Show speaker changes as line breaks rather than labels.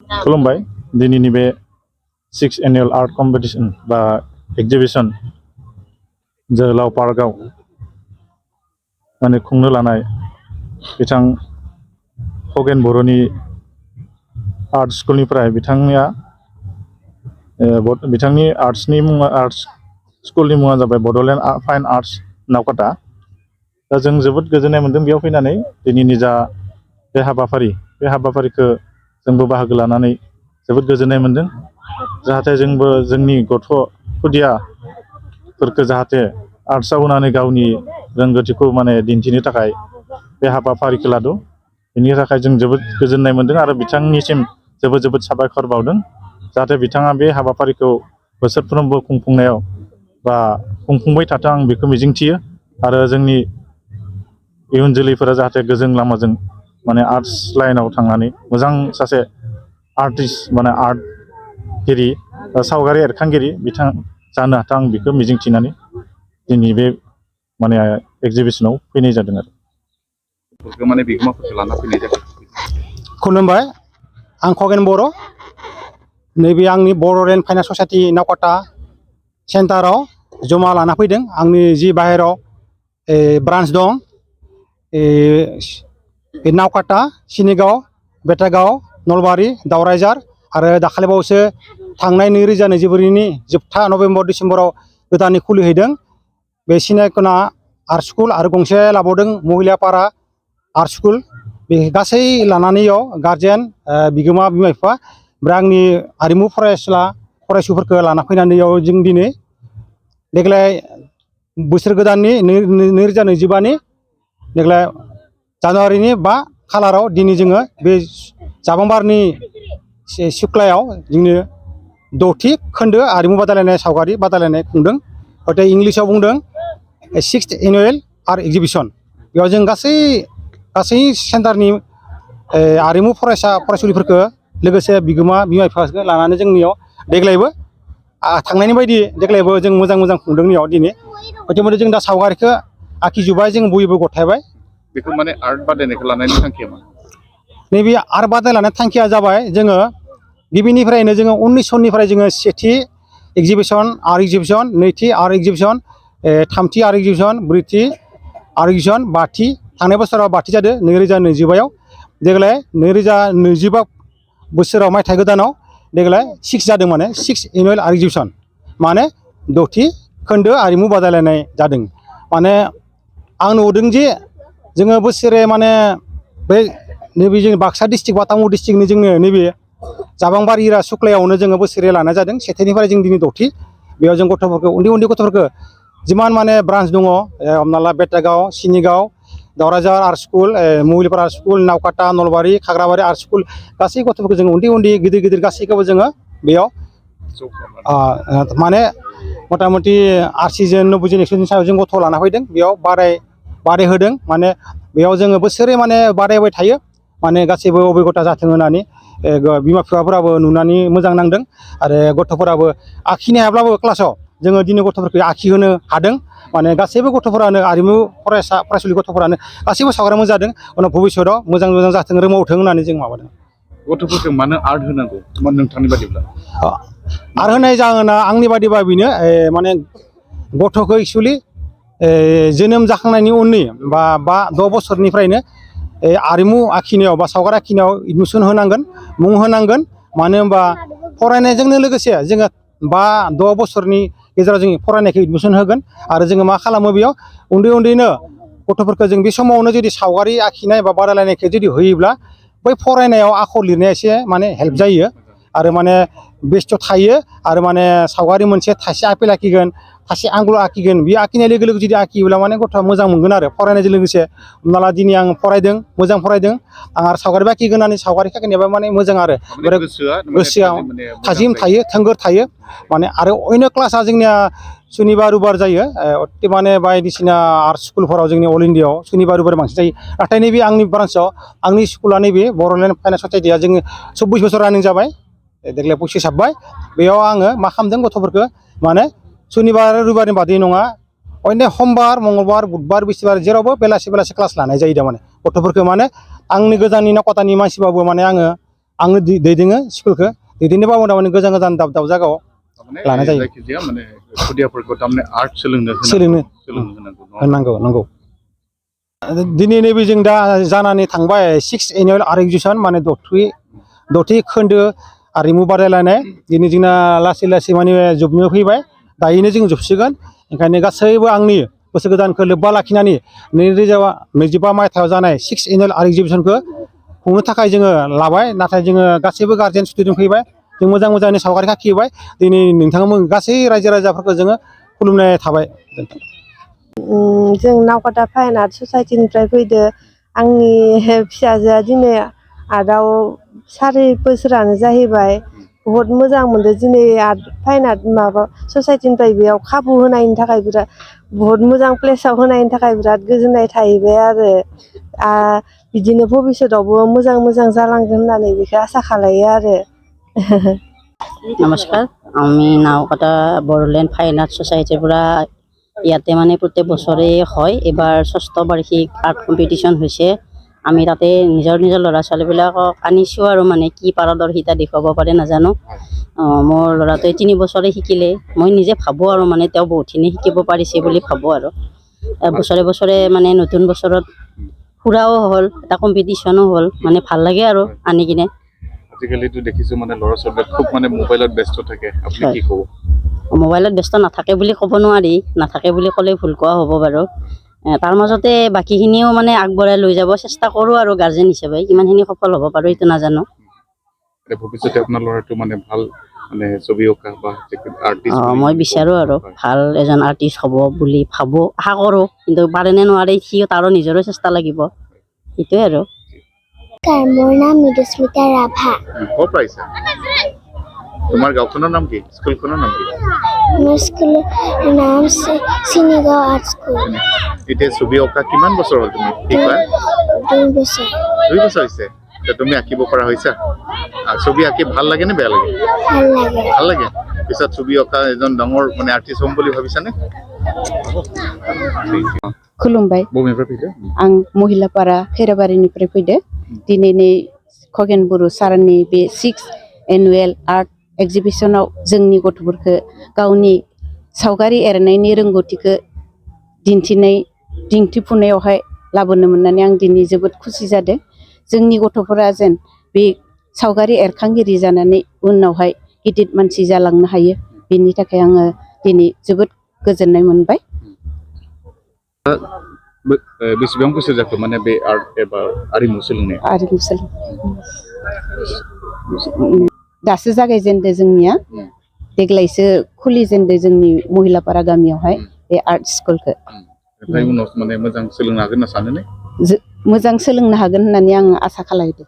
खुलुमबाय दिनैनि बे 6th एनुअल आर्ट कम्पिटिशन बा एक्जिबिशन जोहोलाव पार्कआव माने खुंनो लानाय बिथां खगेन बर'नि आर्ट स्कुलनिफ्राय बिथांनि आर्ट्स स्कुलनि मुङा जाबाय बड'लेण्ड फाइन आर्ट्स नावकाटा। दा जों जोबोद गोजोननाय मोन्दों बेयाव फैनानै दिनैनि जा बे हाबाफारिखौ जोंबो बाहागो लानानै जोबोद गोजोननाय मोन्दों। जाहाथे जोंबो जोंनि गथ' खुदियाफोरखौ जाहाथे आर्ट्सआव होनानै गावनि रोंगौथिखौ माने दिन्थिनो थाखाय बे हाबाफारिखौ लादों। बेनि थाखाय जों जोबोद गोजोननाय मोन्दों आरो बिथांनिसिम जोबोद साबायखर बावदों। जाहाथे बिथाङा बे हाबाफारिखौ बोसोरफ्रोमबो खुंफुंबाय थाथों आं बेखौ मिजिंथियो। आरो जोंनि इयुन जोलैफोरा जाहाथे गोजों लामाजों माने आर्ट्स लाइनाव थांनानै मोजां सासे आर्टिस्ट माने आर्टगिरि सावगारि एरखांगिरि बिथां जानो हाथों आं बेखौ मिजिंथिनानै दिनै बे माने एक्जिबिशनाव फैनाय जादों आरो माने बिगोमाफोरखौ लाना फैनाय जादों।
खुलुमबाय, आं खगेन बर'। नैबे आंनि बड'लेण्ड फाइन आर्ट ससाइटि नावकाटा सेन्टाराव जमा लाना फैदों। आंनि जि बाहेराव ब्रान्स दं नावकाटा, सिनिगाव, बेटागाव, नलबारि, दावराइझार आरो दाखालिबावैसो थांनाय 2024नि जोबथा नभेम्बर डिसेम्बराव गोदानै खुलिहैदों बे सिनायकना आर्ट स्कुल आरो गंसे लाबावदों महिलापारा आर्ट स्कुल। बे गासै लानानैयाव गार्जेन बिगोमा बिमा बिफा ओमफ्राय आंनि आरिमु फरायसुफोरखौ लाना फैनानैयाव जों दिनै देग्लाय बोसोर गोदाननि 2025नि देग्लाय जानुवारिनि 5 खालाराव दिनै जोङो बे जाबांबारनि सिख्लायाव जोंनि 6थि खोन्दो आरिमु बादायलायनाय सावगारि बादायलायनाय खुंदों। हयथ' इंलिसाव बुंदों 6th एनुअल आर्ट एक्जिबिशन। बेयाव जों गासै सेन्टारनि आरिमु फरायसुलिफोरखौ लोगोसे बिगोमा बिमा बिफाखौ लानानै जोंनियाव देग्लायबो थांनायनि बायदि देग्लायबो जों मोजां खुंदोंनियाव दिनै हयथ' जों दा सावगारिखौ आखिजोब्बाय, जों बयबो गथायबाय।
बेखौ माने आर्ट बादायनायखौ लानायनि थांखिया मा?
नैबे आर्ट बादायलायनाय थांखिया जाबाय जोङो गिबिनिफ्रायनो जोङो 19 सननिफ्राय जोङो 7थि आर्ट एक्जिबिशन, 2थि आर्ट एक्जिबिशन, 3थि आर्ट एक्जिबिशन, 4थि आर्ट एक्जिबिशन, 5थि थांनाय बोसोराव 5थि जादों 2025आव। देग्लाय 2025 बोसोराव मायथाइ गोदानाव देग्लाय 6 जादों, माने 6th एनुअल आर्ट एक्जिबिशन माने 6थि खोन्दो आरिमु बादायलायनाय जादों। माने आं नुदों जे जोङो बोसोरे माने बे नैबे जोंनि बाक्सा डिस्ट्रिक्ट बा तामुल डिस्ट्रिक्टनि जोंनि नैबे जाबांबारि सुक्लायावनो जोङो बोसोरे लानाय जादों। 7थिनिफ्राय जों दिनै 6थि बेयाव जों गथ'फोरखौ उन्दै गथ'फोरखौ जिमान माने ब्रान्स दङ, हमना ला Betagaon, Sinigaon, Dawraijhar art school, Mahilapara art school, Nowkata, Nalbari, Khagrabari art school गासै गथ'फोरखौ जों उन्दै गिदिर गासैखौबो जोङो बेयाव माने मथा मथि 80 जन 90 जन 100 जन सायाव जों गथ' लाना फैदों। बेयाव बादायहोदों, माने बेयाव जोङो बोसोरे माने बादायबाय थायो। माने गासैबो अबिगथा जाथों होननानै बिमा बिफाफोराबो नुनानै मोजां नांदों आरो गथ'फोराबो आखिनो हायाब्लाबो क्लासाव जोङो दिनै गथ'फोरखौ आखिहोनो हादों। माने गासैबो गथ'फोरानो आरिमु फरायसुलि गथ'फोरानो गासैबो सावगारि मोजां जादों। उनाव भबिष्यतआव मोजां जाथों, रोंबावथों होननानै जों माबादों।
गथ'फोरखौ मानो आर्ट होनांगौ नोंथांनि बादिब्ला?
आर्ट होनाय जाहोना आंनि बादिबा बेनो, माने गथ'खौ एक्सुवेलि जोनोम जाखांनायनि उननि बा 6 बोसोरनिफ्रायनो आरिमु आखिनायाव बा सावगारि आखिनायाव एडमिसन होनांगोन, मुं होनांगोन। मानो होनबा फरायनायजोंनो लोगोसे जोङो 6 बोसोरनि गेजेराव जों फरायनायखौ एडमिसन होगोन। आरो जोङो मा खालामो बेयाव उन्दैनो गथ'फोरखौ जों बे समावनो जुदि सावगारि आखिनाय बा बादायलायनायखौ जुदि होयोब्ला बै फरायनायाव आखर लिरनाया एसे माने हेल्प जायो आरो माने बेस्थ' थायो। आरो माने सावगारि मोनसे थाइसे आपेल आखिगोन, थाइसे आंगुर आखिगोन, बे आखिनाय लोगो जुदि आखियोब्ला माने गथ'आ मोजां मोनगोन आरो फरायनायजों लोगोसे। हमना ला दिनै आं फरायदों, मोजां फरायदों, आं आरो सावगारि आखिगोन होननानै सावगारि आखिनायाबा माने मोजां आरो गोसोआव थाजिम थायो, थोंगोर थायो। माने आरो अन्य क्लासआ जोंनिया सुनिबार रबिबार जायो, माने बायदिसिना आर्ट स्कुलफोराव जोंनि अल इण्डियाआव सुनिबार रबिबार बांसिन जायो। नाथाय नैबे आंनि ब्रान्सआव आंनि स्कुला नैबे बड'लेण्ड फाइन आर्ट ससाइटिया जोङो 24 बोसोर रानिं जाबाय, देग्लाय 25 हाबबाय। बेयाव आङो मा खालामदों गथ'फोरखौ माने सुनिबार रबिबारनि बादै नङा, अन्य समबार, मंगलबार, बुधबार, बिस्थिबार जेरावबो बेलासि क्लास लानाय जायो। थारमाने गथ'फोरखौ माने आंनि गोजाननि नावकाटानि मानसिबाबो माने आङो आंनो दैदेङो स्कुलखौ दैदेननोबाबो माने गोजान गोजान दाब दाब जायगायाव लानाय जायो
जायखिजाया माने खुदियाफोरखौ थारमाने आर्ट सोलोंनो
होनांगौ नंगौ दिनै नैबे जों दा जानानै थांबाय 6th एनुवेल आर्ट एग्जिबिशन माने दथि खोन्दो आरिमु बादायलायनाय दिनै जोंना लासै लासै माने जोबनो फैबाय दायोनो जों जोबसिगोन ओंखायनो गासैबो आंनि बोसोर गोदानखौ लोब्बा लाखिनानै 2025 मायथाइयाव जानाय 6th एनुवेल आर्ट एग्जिबिशनखौ खुंनो थाखाय जोङो लाबाय नाथाय जोङो गासैबो गार्जेन स्टुडेन्ट फैबाय जों मोजां मोजांनि सावगारि आखिबाय दिनै नोंथांमोन गासै रायजो राजाफोरखौ जोङो खुलुमनाय थाबाय
जों नावकाटा फाइन आर्ट ससाइटिनिफ्राय फैदो आंनि फिसाजोआ दिनै आर्टआव 4 बोसोरानो जाहैबाय बहुत मोजां मोनदों दिनै आर्ट फाइन आर्ट माबा ससाइटिनिफ्राय बेयाव खाबु होनायनि थाखाय बिराद बहुत मोजां प्लेसाव होनायनि थाखाय बिराद गोजोननाय थाहैबाय आरो बिदिनो भबिष्यतआवबो मोजां मोजां जालांगोन होननानै बेखौ आसा खालायो आरो
নমস্কাৰ আমি নাওকাটা বড়োলেণ্ড ফাইন আৰ্ট ছ'চাইটিৰ পৰা ইয়াতে মানে প্ৰত্যেক বছৰে হয় এবাৰ 6ষ্ঠ বাৰ্ষিক আৰ্ট কম্পিটিশ্যন হৈছে আমি তাতে নিজৰ ল'ৰা ছোৱালীবিলাকক আনিছোঁ আৰু মানে কি পাৰদৰ্শিতা দেখুৱাব পাৰে নাজানো মোৰ ল'ৰাটোৱে 3 বছৰে শিকিলে মই নিজে ভাবোঁ আৰু মানে তেওঁ বহুতখিনি শিকিব পাৰিছে বুলি ভাবোঁ আৰু বছৰে বছৰে মানে নতুন বছৰত ফুৰাও হ'ল এটা কম্পিটিশ্যনো হ'ল মানে ভাল লাগে আৰু আনি কিনে
আজিকালিতো দেখিছো মানে ল'ৰা ছোৱালীবিলাক খুব মানে মোবাইলত ব্যস্ত থাকে আপুনি কি ক'ব
মোবাইলত ব্যস্ত নাথাকে বুলি ক'ব নোৱাৰি নাথাকে বুলি ক'লে ভুল কোৱা হ'ব বাৰু তাৰ মাজতে বাকীখিনিও মানে আগবঢ়াই লৈ যাব চেষ্টা কৰোঁ আৰু গাৰ্জেন হিচাপে কিমানখিনি সফল হ'ব পাৰোঁ এইটো নাজানো
ভৱিষ্যতে আপোনাৰ ল'ৰাটো মানে ভাল মানে ছবি অঁকা বা আৰ্টিষ্ট
মই বিচাৰোঁ আৰু ভাল এজন আৰ্টিষ্ট হ'ব বুলি ভাবোঁ আশা কৰোঁ কিন্তু পাৰে নে নোৱাৰে সি তাৰো নিজৰো চেষ্টা লাগিব সেইটোৱে আৰু
মোৰ নাম মৃদুস্মিতা ৰাভা
ক'ৰ পৰা আহিছা তোমাৰ গাঁওখনৰ নাম কি স্কুলখনৰ নাম কি
মোৰ স্কুলৰ নাম চিনিগাঁও আৰ্ট স্কুল
এতিয়া ছবি অঁকা কিমান বছৰ হ'ল তুমি শিকা
2 বছৰ
2 বছৰ হৈছে তুমি আঁকিব পৰা হৈছা ছবি আঁকি ভাল লাগে নে বেয়া লাগে ভাল লাগে পিছত ছবি অঁকা এজন ডাঙৰ মানে আৰ্টিষ্ট হ'ম বুলি ভাবিছানে
खुलुमबाय
बबेनिफ्राय फैदो
आं महिलापारा खैराबारिनिफ्राय फैदो दिनैनि खगेन बर' सारनि बे 6th एनुवेल आर्ट एक्जिबिशनाव जोंनि गथ'फोरखौ गावनि सावगारि एरनायनि रोंगौथिखौ दिन्थिफुंनायावहाय लाबोनो मोननानै आं दिनै जोबोद खुसि जादों जोंनि गथ'फोरा जेन बे सावगारि एरखांगिरि जानानै उनावहाय गिदिर मानसि जालांनो हायो बेनि थाखाय आङो दिनै जोबोद गोजोननाय मोनबाय
बेसेबां बोसोर जाखो माने बे आर्ट एबा आरिमु सोलोंनाया
दासो जागायजेनदों जोंनिया देग्लायसो खुलिजेनदों जोंनि महिलापारा गामियावहाय बे आर्ट स्कुलखौ
ओमफ्राय उनाव माने मोजां सोलोंनो हागोन होनना सानो ने
मोजां सोलोंनो हागोन होननानै आं आसा खालामदों